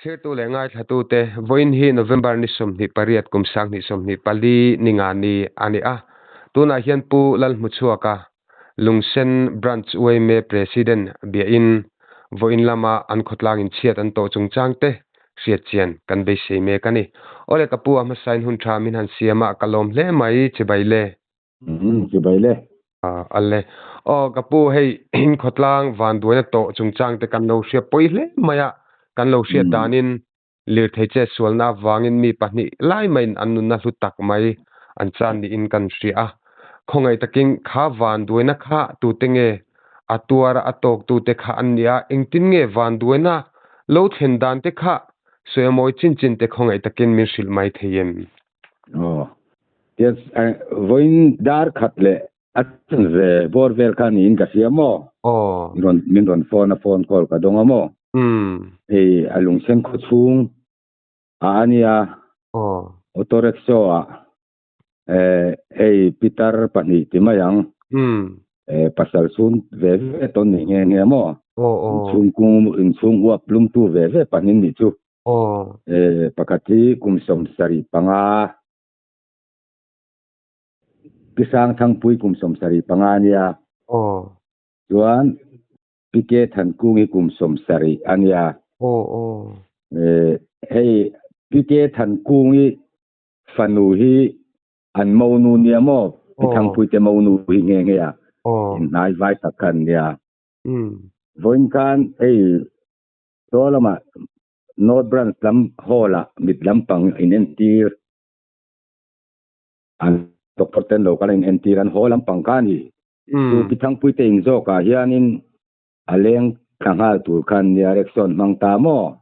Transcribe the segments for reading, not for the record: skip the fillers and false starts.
Thirtu leh ngaithlatute, vawiin hi November ni 28 kum 2024 ni nga ni a ni a. Tunah hian Pu Lalhmuchhuaka, Lungsen Branch yma President biahin vawiin lama an khawtlangin chhiat an tawh chungchangte hriatchian kan beisei mek a ni. Awle ka pu a hmasain hun tha min han siam a, ka lawm hle mai chibai le. Chibai le. Ale. Aw ka pu hei in khawtlang vanduaina tawh chungchangte kan lo hria pawi hle mai a, kan lo hriat danin lirthei che sualna avangin mi pahnih lai maiin an nunna hlu tak mai an chan niin kan hria a. Khawngaih takin kha vanduaina kha tute nge a tuara a tawktute kha an nia, engtin nge vanduaina lo thlen dan te kha sawi a mawi chin chin te khawngaih takin min hrilh mai thei em? Aw. Yes, vawiin dar khat leh a chan ve bawr vel kha niin ka hria maw? Aw. Rawn min rawn phone a phone call ka dawng a maw? Hei a lungsen khaw chhung a ania. Aw. Auto rickshaw ah hei pitar pahnih ti mai ang. Pasal chhung ve ve tawn ni nghe nghe maw? Aw aw. Inchhung kung inchhung uap lumtu ve ve pahnih nih chu. Aw. Pakhat hi kum 75 Pi Sangthangpui kum 75 a nia. Aw. Chuan Pi Ke Thankung hi kum 70 a nia. Aw aw. Hei Pi Ke Thankung hi fanu hi an monu nia maw? Pi Thangpui te monu hi nghe nghe a. Aw. Inhnai vai tak kha an nia. Vawiin khan hei Chaw lamah North Branch lam hall ah mit lampang in entir an doctor ten lo kal a in entir an haw lampang kha a ni. Chu Pi Thangpui te in zawk ah hianin a leng thla nghal tur khan nia rickshaw an hmang ta maw?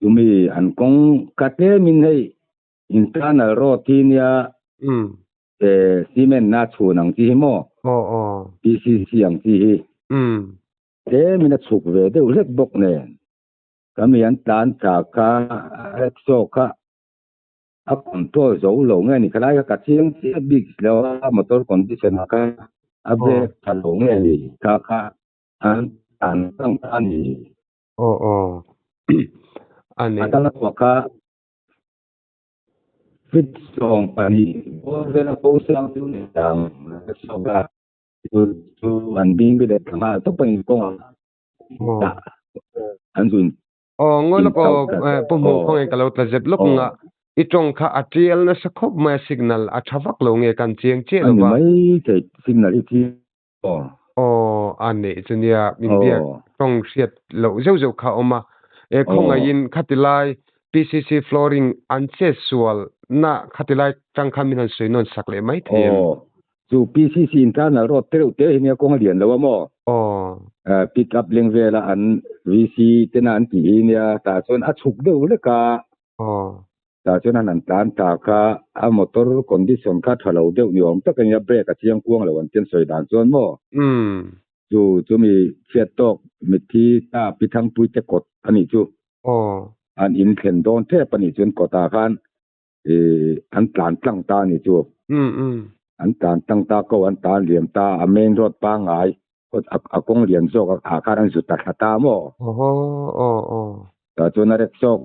Chumi an kawng kha tlemin hei internal road hi nia cement na chhun ang chi hi maw? PCC ang chi hi. Tlemin a chhuk ve deuh hlek bawk nen ka mi an tlan tla kha rickshaw kha a control zo lo nge ni khalai kha ka chiang chiah bik lo a motor condition ah kha a brake tha lo nge ni kha kha an tlan tlang ta a ni. Aw aw a ni. A kal a chhuah kha feet 12 bawr vel a ko sang chu ni ang rickshaw kha. Chu chu an bing bi leh thla nghal tawp a in kawng ah an zun Aw ngawi lawk aw pu hmuh khaw nge ka lo tla zep lawk nga i tawng kha a tial nasa khawp mai a signal a tha vak lo nge kan chiang chiah lo va. Ani mai thei signal hi chi aw. Aw a neih chu nia min biak tawng hriat loh zeuh zeuh kha a awm a e khawngaihin khati lai PCC flooring an chet sual na khati lai tang khan min han sawi nawn sak leh mai thei em? Aw Chu PCC internal road te reuh te hi nia kawng a lian lo a maw? Aw. Pick up leng vela an VC tena an tih hi nia tah chuan a chhuk deuh lek a. Aw. Tah chuan an han tlan ta kha a motor condition kha tha lo deuh ni awm tak a nia brake a chiang kuang lo an ti an sawi dan chuan maw? Chu chumi chhiat tawk mitthi ta Pi Thangpui te kawt a nih chu. Aw. An in thlen dawn tep a nih chuan kawtah khan an tlan tlang ta a ni chu. An tlan tlang ta ko an tan liam ta a main road pangngai a kawng lian zawk ah khan an zu ta thla ta maw? Tah chuan a rek zawk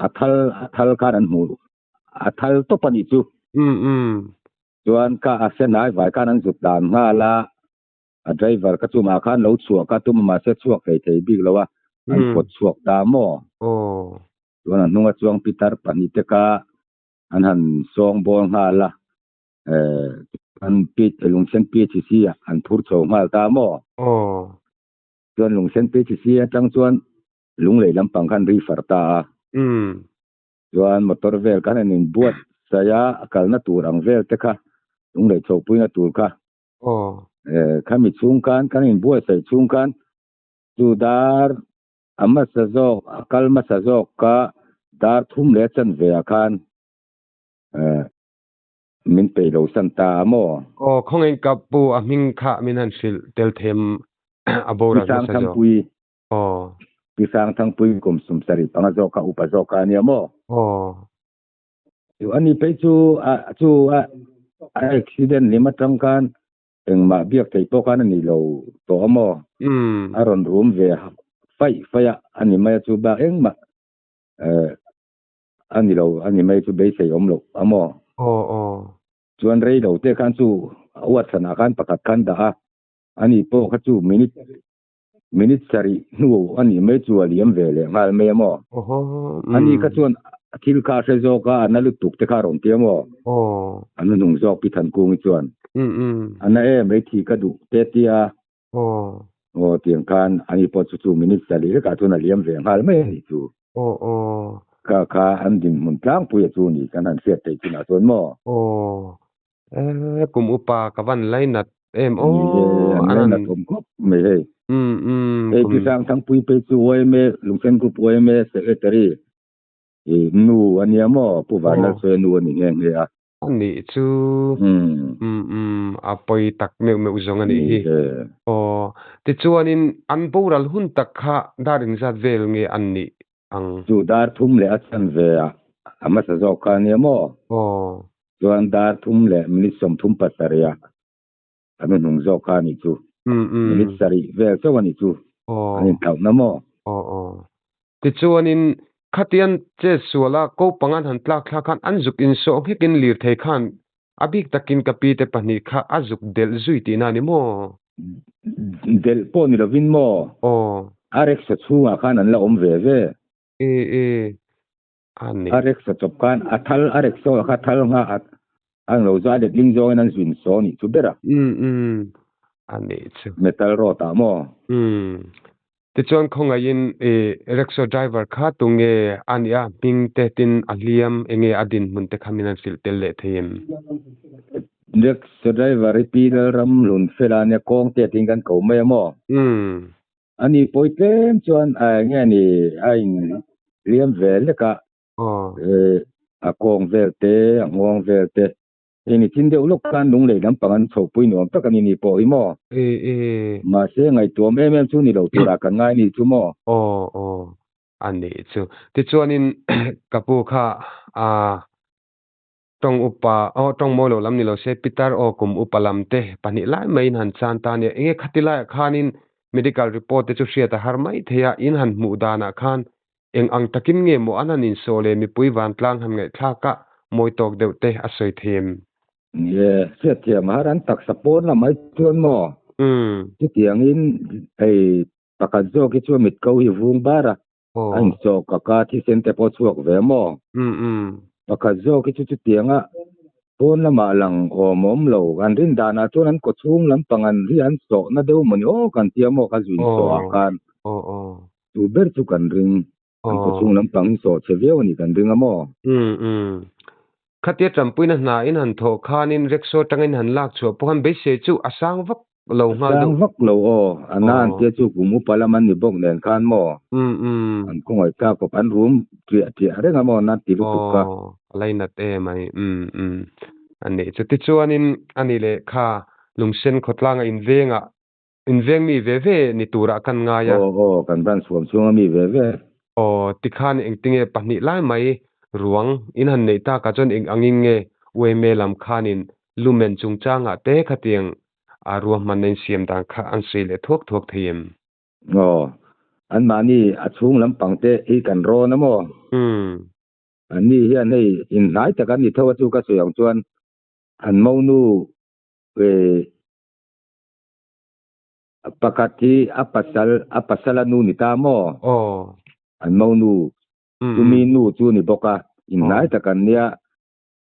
a thal a thal khan an hmu a thal tawp a nih chu. Chuan kha a senai vai khan an zut dan nghal a, a driver kha chumah khan lo chhuah kha tum a mahse chhuak thei thei bik lo a, an pawt chhuak ta maw? Chuan a hnunga chuang pitar pahnih te kha an han sawng bawl nghal a, an lungsen PHC ah an phur chho nghal ta maw? Chuan lungsen PHC atang chuan lunglei lampang khan refer ta a. Chuan motor vel khan an inbuat saih a, a kalna tur ang vel te kha lunglei chhopuina tur kha. Khami chhung khan kan inbuatsaih chhung khan chu dar A hmasa zawk, a kal hmasa zawk ka dar thum leh chan ve ah khan min peih lo san ta a maw? Aw, khawngaih ka pu a hming kha min han hrilh tel them a boral hmasa zawk. Pi Sangthangpui. Aw. Pi Sangthangpui kum 75 zawk kha upa zawk kha a nia maw? Aw. Chu ani phei chu a chu a accident lim atang khan Engmah biak theih pawh khan a ni lo tawh a maw? A rawn rum ve faih faih a, a ni mai a chu bak engmah. Eh a ni lo a ni mai chu beisei awm loh a maw? Aw aw. Chuan rei lo te khan chu a uat hranah khan pakhat khan dah a, ani pawh kha chu minute minute sarih hnu a nih mai chu a liam ve leh nghal mai a maw? Awhaw Ani kha umm. chuan a thil kha a hre zawk a, a na lutuk te kha a rawn ti a maw? Aw. A na hnung zawk Pi Thankungi chuan. Umm umm. A na em ei thi ka duh te tia. Aw. Aw tiang khan ani pawh chu chu minute sarih vekah chuan a liam ve nghal mai a nih chu. Aw aw. Kha kha an dinhmun tlangpui a chu ni kan han hriat theih chinah chuan maw? Aw. Eh kum upa ka van lainat em aw. Ni e, an lainat awm khawp mai hei. Umm umm. Hei Pi Sangthangpui phei chu yma Lungsen Group yma Secretary i nu a nia maw? Pu Vanlalsawia nu a ni nghe nghe a. A nih chu umm umm a pawi tak meuh meuh zawng a nih hi. Aw tichuanin an boral hun tak kha dar inzat vel nge an nih ang? Chu dar thum leh a chan ve a a hmasa zawk kha a nia maw? Aw. Chuan dar thum leh minute 37 a a hnuhnung zawk kha a nih chu. Umm umm. Minute sarih vel chauh a nih chu. Aw. An inthlauhna maw? Aw aw. Tichuanin, khatian chet suala ko panga an han tlak thlak khan an zuk insawh nghekin lirthei khan a bik takin ka pi te pahnih kha a zuk delh zui tihna a ni maw? Delh pawh ni lovin maw? Aw. A rickshaw chhungah khan an la awm ve ve. E e, a ni. A rickshaw chawp khan a thal, a rickshaw kha thal ngha a an lo zai letling zawngin an zin saw nih chu ber a. Umm umm, a nih chu. Metal road ah maw? Umm. Tichuan khawngaihin i rickshaw driver kha tunge a nih a, hming te tin a hliam enge a dinhmun te kha min han hrilh tel leh thei em? Rickshaw driver hi Pi Lalramhlun fela nia kawng te tiin kan ko mai a maw? Umm. Ani pawi tlem chuan a enge ni a in hliam ve lek a. Aw. A kawng vel te, a nghawng vel te. Hei ni chin deuh lawk khan lunglei lampang an chhohpui nuam tak a ni ni pawh hi maw? E e. Mahse ngaihtuam em em chu ni lo turah kan ngai ni chu maw? Aw aw a nih chu. Tichuanin ka pu kha a tawng upa aw tawng mawi lo lam ni lo se Pitar aw kum upa lam te pahnih lai maiin han chan ta a nia. Enge khati laiah khanin medical report te chu hriat a har mai thei a, in han hmuh danah khan Eng ang takin nge maw an han insawh leh mipui vantlang han ngaihthlak a, mawi tawk deuh te a sawi thei em? Nie, hriatthiam har an taksa pawn lam ai chuan maw? Chutiangin hei pakhat zawk hi chuan mitko hi vung bar a, a insawh kak a, thisen te pawh chhuak ve maw? Pakhat zawk hi chu chutianga pawn lamah lang awm awm lo, an rin danah chuan an kawchhung lampang an hi an sawhna deuh mawni aw kan tia maw ka zu insawh ah khan. Chu ber chu kan ring. An khaw chhung lampang hi sawh chhe viau a ni kan ring a maw? Umm umm. Khatia tanpuina hna in han thawh khanin rickshaw atangin han lak chhuah pawh khan beisei chu a sang vak lo nghal deuh. A sang vak lo aw. A na an tia chu kum upa lam an ni bawk nen khan maw? Umm umm. An khawngaih tlak kawp an rum triah triah reng a maw na ti lutuk kha. Aw a lainat em ai. Umm umm. A nih chu. Tichuanin a ni leh kha Lungsen khawtlanga invengah Inveng mi ve ve ni turah kan ngai a. Aw aw, kan ban suam chhunga mi ve ve. Aw, tikhan engtinge pahnih lai mai ruang in han neih takah chuan eng angin nge UMA lam khanin lumen chungchangah te khatiang a ruahmanna in siam dan kha an sawi leh thuak thuak thei em? Aw, anmahni a chhung lampang te hi kan rawn a maw? Umm. Anni hian hei inhnai tak an ni tho a chu ka sawi ang chuan an monu eh Pakhat hi a pasal a pasal a nu ni ta maw? Aw. An monu chumi nu chu ni bawk a, inhnai tak an nia.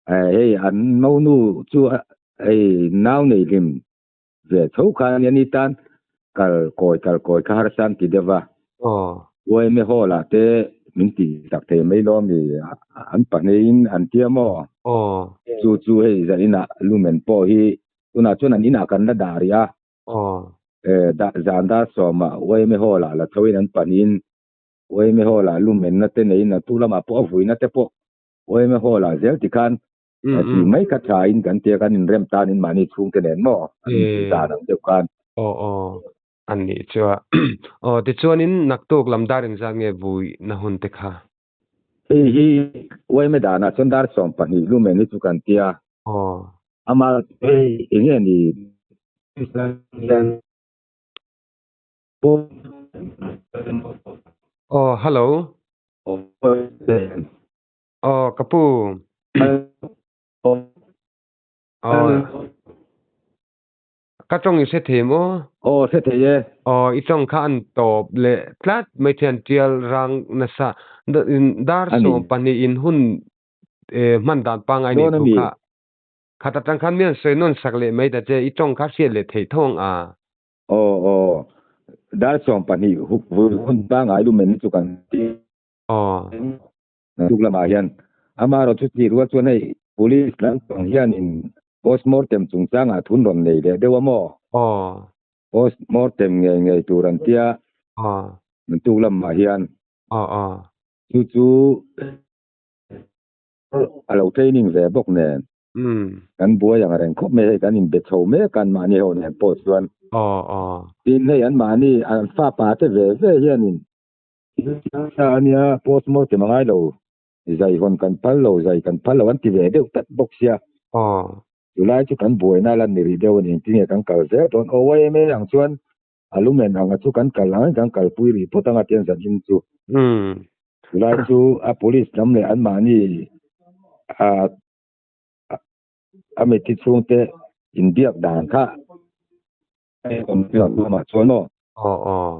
Hei an monu chu hei nau nei hlim ve tho kha a nia ni tan kal kawi kal kawi kha harsa an ti deuh va. Aw. Uaime hall ah te min tih sak thei mai lo ami an pahnihin an tia maw? Aw. Chu chu hei zaninah lumen pawh hi Tunah chuan an inah kan la dah rih a. Aw. Eh, dah zan dar sawmah YMA Hall ah la tho in an pahnihin YMA Hall ah lumenna te neiin a tu lamah pawh a vuina te pawh YMA Hall ah zel tikhan ti mai kha tha in kan tia kan inrem tan in mahni chhungte nen maw an intih dan ang deuh khan. Aw aw, an nih chu a. Aw, tichuanin naktuk lam dar engzat nge vuina hun te kha? Hei hi YMA danah chuan dar 12 lumen hi chu kan tia. Aw. Ama hei enge ni Aw, hello. Aw ka pu. Aw ka tawng i hre thei maw? Aw hre thei e. Aw i tawng kha an tawp leh tlat mai thian tial rang nasa dar 12 in hun hman dan pangngai nih thu kha khat atang khan mi an sawi nawn sak leh mai ta che i tawng kha hriat leh theih tho ang a. Aw aw dar 12 hun pangngai lumen chu kan ti. Aw. Tuk lamah hian amaherawh chu tih rual chuan hei police lampang hianin postmortem chungchangah thun rawn nei leh deuh a maw? Aw. Postmortem ngei ngei tur an tia. Aw. Tuk lamah hian. Aw aw. Chu chu a lo training ve bawk nen. Kan buai ang reng khawp mai hei kan inbe chho mek a anmahni ho nen pawh chuan. Aw aw. Tin hei anmahni an fapa te ve ve hianin Thil a nia postmortem a ngai lo, zai hawn kan phal lo, zai kan phal lo an ti ve deuh tlat bawk sia. Aw. Chulai chu kan buaina a lan ni rih deuh a ni, engtin nge kan kal zel dawn? Aw YMA ang chuan a lumen anga chu kan kal ang in kan kalpui rih phawt anga tian zan in chu. Chulai chu a police lam leh anmahni a a mitthi chhungte inbiak dan kha lamah chuan aw. Aw aw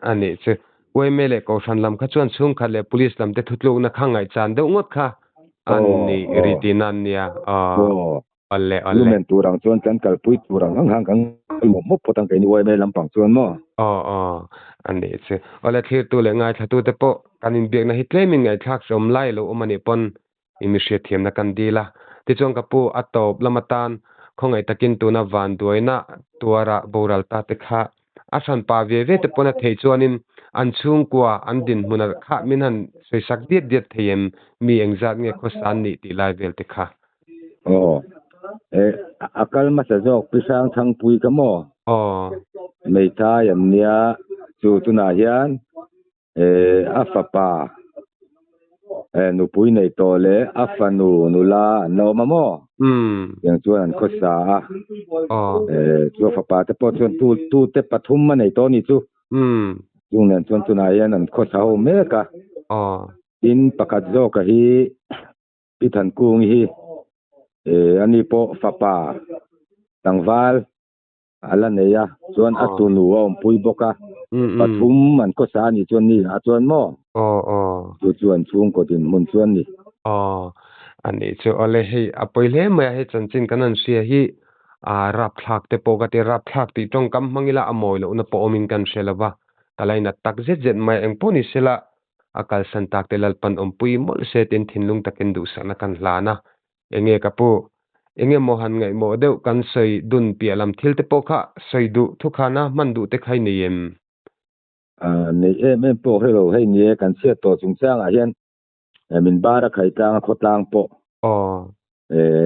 a nih chu. Yma leh Kohhran lam kha chuan chhungkhat leh Police lam te thutlukna kha ngaihchan deuh ngawt kha an ni ri tihna an nia. Aw awle awle. Lumen tur ang chuan kan kalpui tur ang ang khan kan kal mawp mawp phawt ang keini yma lampang chuan maw? Aw aw a nih chu. Awle thlirtu leh ngaithlatute pawh kan inbiakna hi tlemin ngaihthlak hreawm lai lo awm a nih pawn I mi hriatthiamna kan dil a. Tichuan ka pu a tawp lam atan khawngaih takin tuna vanduaina tuara boral ta te kha a hran pa ve ve te pawn a theih chuanin an chhungkua an dinhmun a khah min han sawisak diat diat thei em mi engzat nge khawsa an nih tih lai vel te kha. Aw. E, a kal hmasa zawk Pi Hrangthangpui ka maw? Aw. Meithai an nia, chu tunah hian a fapa nupui nei tawh leh a fanu nula an la awm a maw? Tiang chuan an khawsa a. Chu a fapa te pawh chuan tu tu te pathum a nei tawh a nih chu. Chung nen chuan tunah hian an khawsa ho mek a. Tin pakhat zawka hi Pi Thankung hi ani pawh fapa tlangval a la nei a, chuan a tunu a awmpui bawk a, pathum an khawsa a nih chuan ni ah chuan maw? Aw aw. Chu chu an chhungkaw dinhmun chuan ni. Aw, a nih chu awle hei a pawi hle mai a, hei chanchin kan han hria hi a rapthlak te pawh ka ti, rapthlak tih tawngkam hmang ila a mawi lohna pawh awmin kan hre lo va, ka lainat tak zet zet mai a, engpawh ni sela a kalsan tak te Lalpan awmpui mawlh se tin thinlung takin duhsakna kan hlan a, Enge ka pu? Enge maw han ngaihmawh deuh kan sawi dun piah lam thil te pawh kha sawi duh thukhana hman duh te kha i nei em? Nei em em pawh hre lo, hei ni e, kan chhiat tawh chungchangah hian min bar a khai tlang a khawtlang pawh. Aw.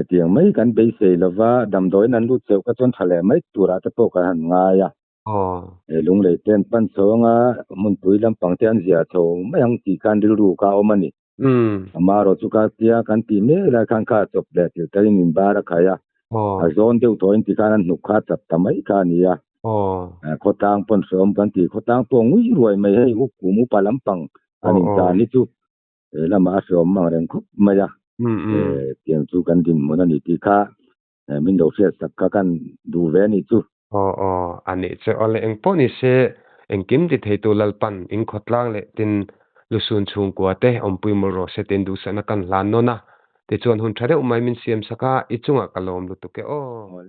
Tiang mai kan beisei lova, damdawiin an lut cheuh kha chuan tha leh mai turah te pawh kan han ngai a. Aw. Lunglei te an pan chho anga hmunpui lampang te an ziah chho mai ang tih khan rilru kha a awm a ni. Amaherawh chu ka tia kan tih mek lai khan kha chawp leh tir takin min bar a khai a, a zawn deuh tawhin ti khan an hnuk kha a chap ta mai kha a ni a. Khawtlang pawn hreawm kan ti, khawtlang pawh ngui ruai mai hei uk kum upa lampang an inchan hi chu he lamah a hreawm ang reng khawp mai a, tiang chu kan dinhmun a ni tih kha min lo hriat sak kha kan duh ve a nih chu. Aw aw, a nih chu. Awle engpawh ni se, engkim ti theitu Lalpan in khawtlang leh tin lusun chhungkua te awmpui mawlh rawh se tin duhsakna kan hlan nawn a, tichuan hun tha deuh mai min siam sak a, i chungah ka lawm lutuk e aw.